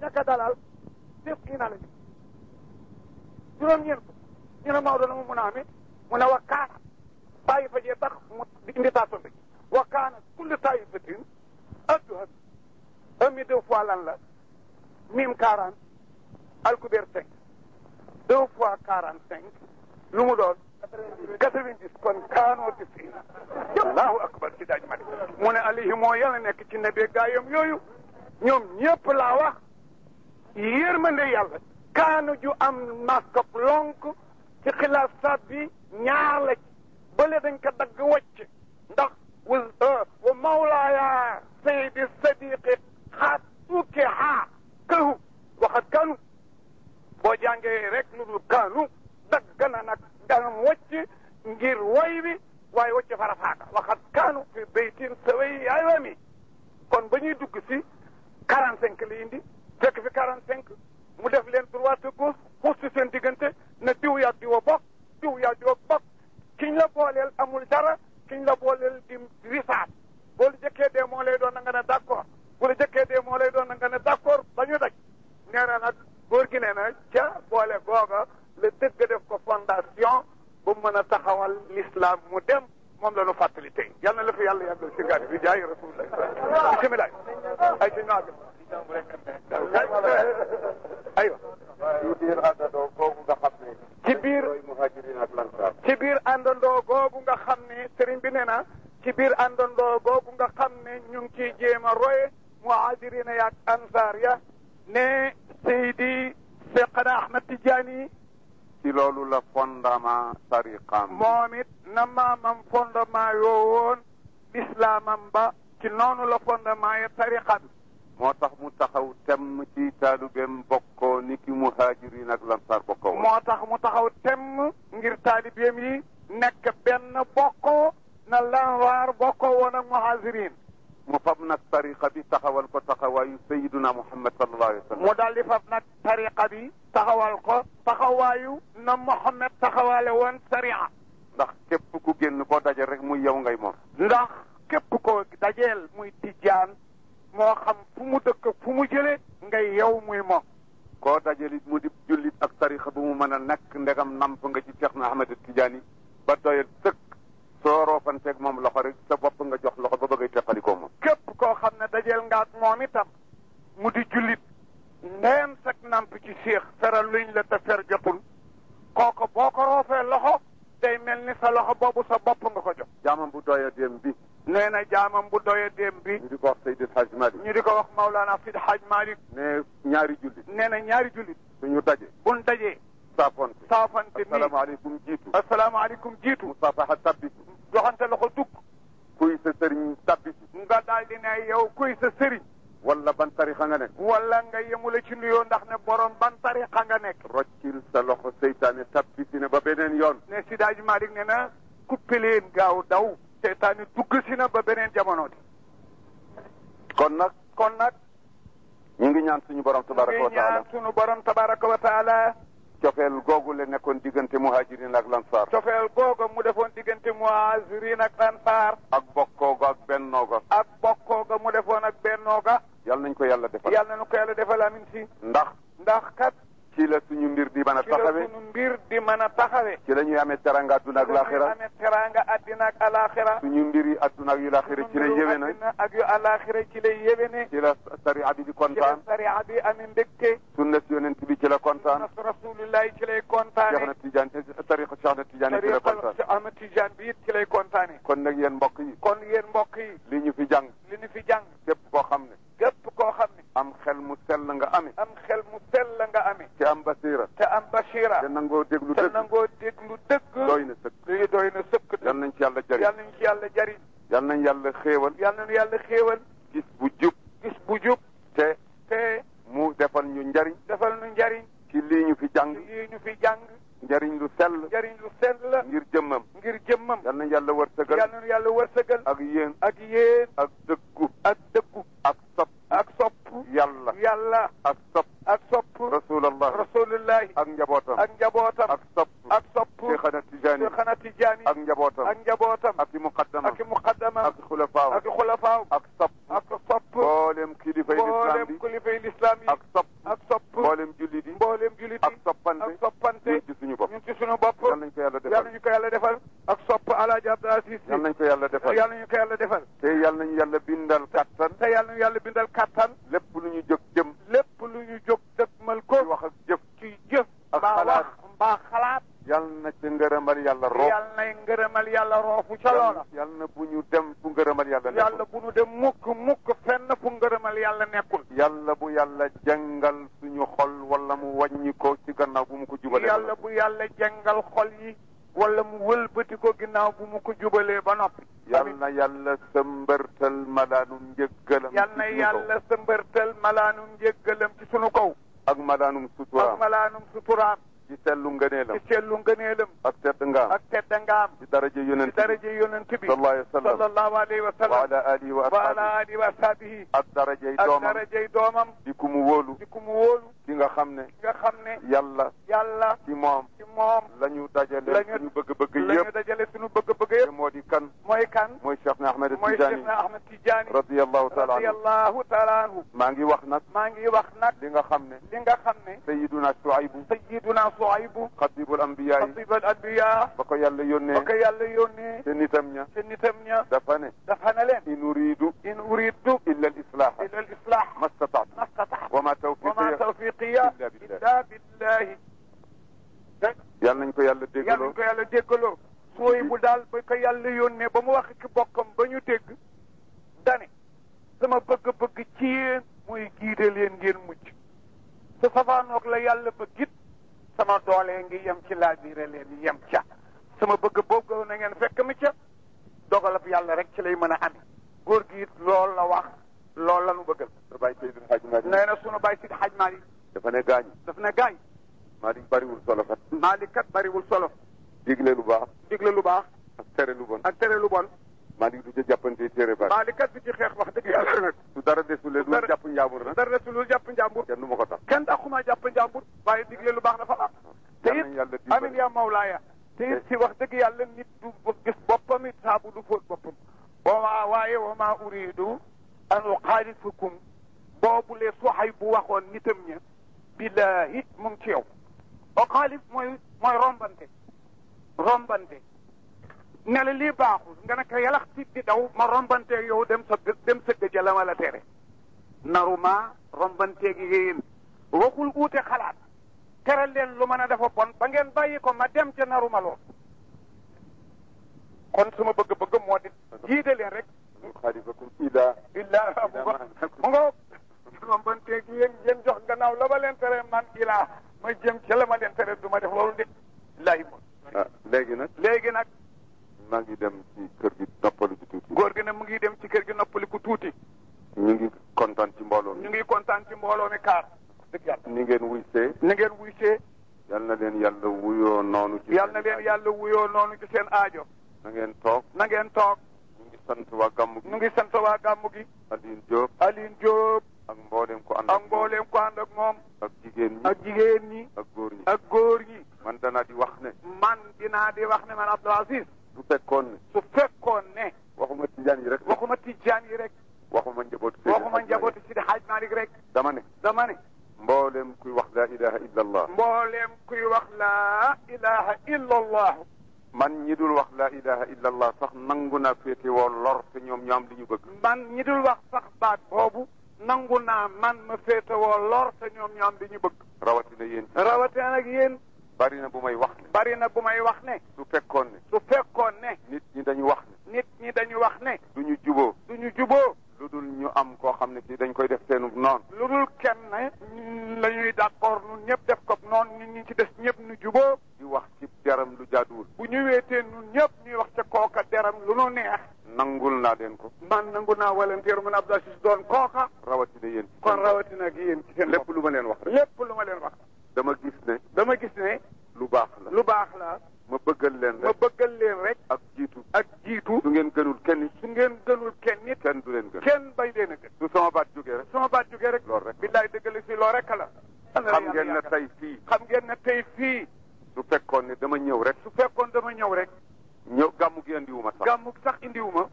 ñaka dalal def ina la juróom-ñeent ñu ne Maodo na mu mun a amee mu ne wa kaana bàyyi fa jee tax mu invitation bi wa kaana kulli taifatin adduha ami 2 fois lan la mim 40 alkubeer 5 2 fois 45 lu mu doon 90 kon kaanoo di fii allahu akbar ci daaj mari mu ne alayhi moo yàlla nekk ci nebe gaayam yooyu ñoom ñëpp laa wax yërmande yàlla kaanu ju am maskop lonk ci xilaasaat bi ñaar la ci bële dañ ko dagg wacc ndax wa mawlaaya sayidi sadiqi xaat ukke xaa këhu waxat kaanu boo jàngee rek lu dul kaanu dagg na nag ganam wacc ngir woy bi waaye wacc farafaaka waxat kaanu fi baytin saway aywa kon ba ñuy dugg si 45 la indi fekk fi 45 mu def leen droite gauche xuus si seen diggante na diw yaa diwa bokk diw yaa diwa bokk kiñ la booleel amul dara kiñ la booleel di risaat boo la jëkkee dee moo lay doon na nga ne d'accord bu la jëkkee dee moo lay doon na nga ne d'accord ba ñu daj nee na nag góor gi nee na ca boole googa la dëgg def ko fondation bu mën a taxawal l'islam mu dem moom la ñu fàttali tey yal na la fi yàlla yàggal si gàtt bi jaay rasulullah bismillah ay si ñoo àgg aywa ci biir àndandoo googu nga xam ne ci biir muhajirin ak lansaar ci biir àndandoo googu nga xam ne sëriñ bi nee na ci biir àndandoo googu nga xam ne ñu ngi ciy jéem a roye muhajirin yaak ansaar ya ne Seydi Seexna Ahmad Tijaani ci loolu la fondement tariqam moom it na maamam fondement yoo woon islaamam ba ci noonu la fondement ya tariqa bi moo tax mu taxaw temm ci taalubeem bokkoo ni ki muhajirin ak lansaar bokkoo moo tax mu taxaw temm ngir taalibeem yi nekk benn bokkoo na lansaar bokkoo woon ak muhajirin mu fab nag tariqa bi taxawal ko taxawaayu sayiduna muhammad sallallahu alayhi wa sallam mu daal di fab nag tariqa bi taxawal ko taxawaayu na muhammad taxawaale woon sariya ndax képp ku génn koo daje rek muy yow ngay moom ndax képp ko dajeel muy tijjaan moo xam fu mu dëkk fu mu jële ngay yow muy moom koo dajelit mu di jullit ak tariqa bu mu mën a nekk ndegam namp nga ci Cheikh na Ahmad Tidiane ba doyal sëkk soo roofanteeg moom loxo rek sa bopp nga jox loxo ba bëggay teqalikoo moom képp koo xam ne dajeel nga ak moom itam mu di jullit ndeyam sag namp ci séex feral luñ la te fer jotul kooko boo ko roofee loxo day mel ni sa loxo boobu sa bopp nga ko jox jaamam bu doya dem bi nee na jaamam bu doya dem bi ñu di ko wax Seydi Hadj Malick ñu di ko wax Maulana Seydi Hadj Malick ne ñaari jullit nee na ñaari jullit suñu daje buñ dajee saafante nii asalaamaaleykum jiitu asalaamaaleykum jiitu musaafaha tabbitu joxante loxo dugg kuy sa sëriñ tabbitu nga daal di ne yow kuy sa sëriñ wala ban tarixa nga nekk wala nga yemule ci nuyoo ndax ne borom ban tarixa nga nekk roccil sa loxo seytaane tabbiti ne ba beneen yoon ne Seydi Hadji Malick ne na kuppe leen gaaw daw seytaane dugg si na ba beneen jamono di kon nag ñu ngi ñaan suñu borom tabaraka wa taala ñaan suñu borom tabaraka wa taala cofeel googu la nekkoon diggante muhajirin ak lansaar cofeel googu mu defoon diggante muhajirin ak lansaar ak bokkooga ak bennooga ak bokkooga mu defoon ak bennooga yal nañ ko yàlla defal yal nañu ko yàlla defal amin si ndax kat ci la suñu mbir di mën a taxawe ci la suñu mbir di mën a taxawe ci la ñuy amee teranga adduna ak laaxira amee teranga addina ak alaxira suñu mbir yi adduna ak yu laaxira ci lay yéwéne addina ak yu alaxira ci lay yéwéne ci la sariya bi di kontaan ci la sariya bi amee mbégte sunna si yonent bi ci la kontaan sunna rasulillahi ci lay kontaane Cheikh na Tidiane tariqa Cheikh na Tidiane ci la kontaan Cheikh Ahmad Tidiane bi it ci lay kontaane kon nag yéen mbokk yi li ñu fi jàng képp koo xam ne am xel mu sell nga amee te am basira te nangoo déglu dëgg doy na sëkk yal nañ ci yàlla jariñ yal nañ yàlla xéewal gis bu jub te mu defal ñu njariñ ci lii ñu fi jàng njariñ lu sell ngir jëmmam yal nañ yàlla wërsëgal ak yéen ak dëggu ak sopp yàlla ak sopp rasulallah ak njabootam ak sopp Cheikhana Tijaani ak njabootam ak i muqaddama ak xulafaaw ak sopp mboolem kilifay xalifay lislaam yi ak sopp ak sopp mboolem jullit yi mboolem jullit ak yi soppante ak soppante ñun ci suñu bopp ñun ci suñu bopp yal nañ ko yàlla yal defal nañu ko yàlla defal ak sopp Alaaji Abdou Aziz yal nañ ko yàlla defal yal nañu ko yàlla defal te yal nañu yàlla bindal kattan te yal nañu yàlla bindal kattan lépp lu ñu jóg jëm lépp lu ñu jóg dëgmal ko ci wax ak jëf ci jëf ak mbaa xalaat. wax mbaa xalaat yal na ci ngërëmal yàlla roof yal nay ngërëmal yàlla roofu ca loola yal na bu ñu dem fu ngërëmal yàlla yàlla nekkul bu nu dem mukk fenn fu ngërëmal yàlla nekkul yàlla bu yàlla jàngal suñu xol wala mu wàññi ko ci gannaaw bu mu ko jubalee yàlla bu yàlla jàngal xol yi wala mu wëlbati ko ginnaaw bu mu ko jubalee ba noppi yal na yàlla sëmbërtal malaanum njëggalam yal na yàlla sëmbërtal malaanum njëggalam ci sunu kaw ak malaanum suturaam ak malaanum suturaam ci sellu ngëneelam ci sellu ngëneelam ak tedd ngaam ak tedd ngaam ci daraja ci yonent daraja yonent bi sallallahu alayhi wa sallam sallallahu alayhi wa wa sallam ala alihi wa wa ala alihi wa ashabihi sahbihi ak darajay ak doomam darajay doomam di ku mu wóolu di ku mu wóolu ki nga xam ne nga xam ne yàlla yàlla ci moom ci moom la ñu dajale lañu suñu bëgg-bëgg la ñu yëpp dajale suñu bëgg-bëgg te yëpp moo di kan mooy kan mooy Cheikh na Ahmed mooy Tidiane Cheikh na Ahmed Tidiane radiyallahu taala anhu radiyallahu taala anhu maa ngi wax nag maa ngi wax nag li nga xam ne li nga xam ne sayiduna Shuaybu sayyiduna Suaybu xatibul anbiya yi xatibul anbiya ba ko yàlla yónnee ba ko yàlla yónnee te nitam ña te nitam ña dafa ne dafa ne leen in uridu in uridu illa al islaha illa al islah ma stata'tu ma stata'tu wa ma wa ma tawfiqiya tawfiqiya illa billah illa billahi yal nañ ko yàlla yàlla déggaloo ñu ko yàlla déggaloo sooy bu daal ba ko yàlla yónnee ba mu wax ki bokkam ba ñu dégg dane sama bëgg-bëgg ci yéen muy giide leen ngeen mucc su safaanoog la yàlla ba git sama doole ngi yem ci laabire leen yem ca sama bëgg boobu na ngeen fekk mi ca dogalab yàlla rek ci lay mën a ame góor gi it loolu la wax loolu la nu bëggal sa bàyyi Seydil Hadj Malick nee na sunu bàyyi Sidi Hadj Malick dafa ne gaañ daf ne gaañ Malick bariwul solo kat Malick kat bariwul solo digle lu baax digle lu baax ak tere lu bon ak tere lu bon Malick du ca jàppante téere baax Malick kat bi ci xeex wax dëgg yàlla nag su dara desulee du jàpp njaambur na dara desul jàpp njàmbur kenn du ma ko tax kenn taxuma jàpp njàmbur waaye digle lu baax dafa am te yal nañu yàlla it dimbali. amin yaa mawlaaya te it ci wax dëgg yàlla nit du gis boppam it saabu du fóot boppam waaye wa maa uridu an uxaalifakum boobu le Suhayb bu waxoon nitam ña billahi mu ngi ci yow uxaalif mooy rombante ne la lii baaxul nga ne ko yalax ci di daw ma rombanteeg yow dem sëgg ja la ma la tere naruma rombanteeg yéen waxul uute xalaat tere leen lu mën a dafa bon ba ngeen bàyyi ko ma dem ca naruma lool kon suma bëgg-bëgg moo di jiite leen rek xaalifakum ila illaa mu nga rombanteeg yéen jox gannaaw la ma leen tere man ilaa ma jëm ca la ma leen tere du ma def loolu de illaahi moom léegi nag maa ngi dem ci kër gi noppali ci tuuti góor gi ne mu ngi dem ci kër gi noppali ku tuuti ñu ngi kontaan ci mbooloo mi ñu ngi kontaan ci mbooloo mi kaar dëgg yàlla ni ngeen wuy see ni ngeen wuy see yal na leen yàlla wuyoo noonu ci yal na leen yàlla wuyoo noonu ci seen aajo na ngeen toog na ngeen toog ñu ngi sant waa gàmmu gi ñu ngi sant waa gàmmu gi Aline Diop ak mboolem ko ànd ak moom ak jigéen ñi ak jigéen ñi ak góor ñi man dinaa di wax ne man Abdou Aziz su fekkoon ne waxuma tijaan yi rek waxuma njabootu Sidi Hadj Malick rek dama ne mboolem kuy wax laa ilaha illa allah man ñi dul wax laa ilaha illa allah sax nangu naa féete woo lor te ñoom ñoo am li ñu bëgg man ñi dul wax sax baat boobu nangu naa man ma féete woo lor te ñoom ñoo am li ñu bëgg rawatina nag yéen bari na bu may wax ne su fekkoon ne nit ñi dañu wax ne duñu juboo lu dul ñu am koo xam ne kii dañ koy def seenu noon lu dul kenn la ñuy d'accord ñun ñëpp def ko noonu ñun ñi ci des ñëpp ñu juboo di wax ci deram lu jaaduwul bu ñu weetee ñun ñëpp ñuy wax ca kooka deram lu nu neex nangul naa leen ko man nangu naa walanteer man Abdou Aziz doon kooka rawatina yéen rawatina ak yéen ci seen lépp lu ma leen wax rek dama gis ne lu baax la ma bëggal leen rek ak jiitu su ngeen gënul kenn nit kenn du leen gën kenn bay leen a gën su sama baat jógee rek loolu rek billaay dëggal si loolu rek la xam ngeen ne tey fii su fekkoon dama ñëw rek ñëw gàmmu gi indiwuma sax indiwuma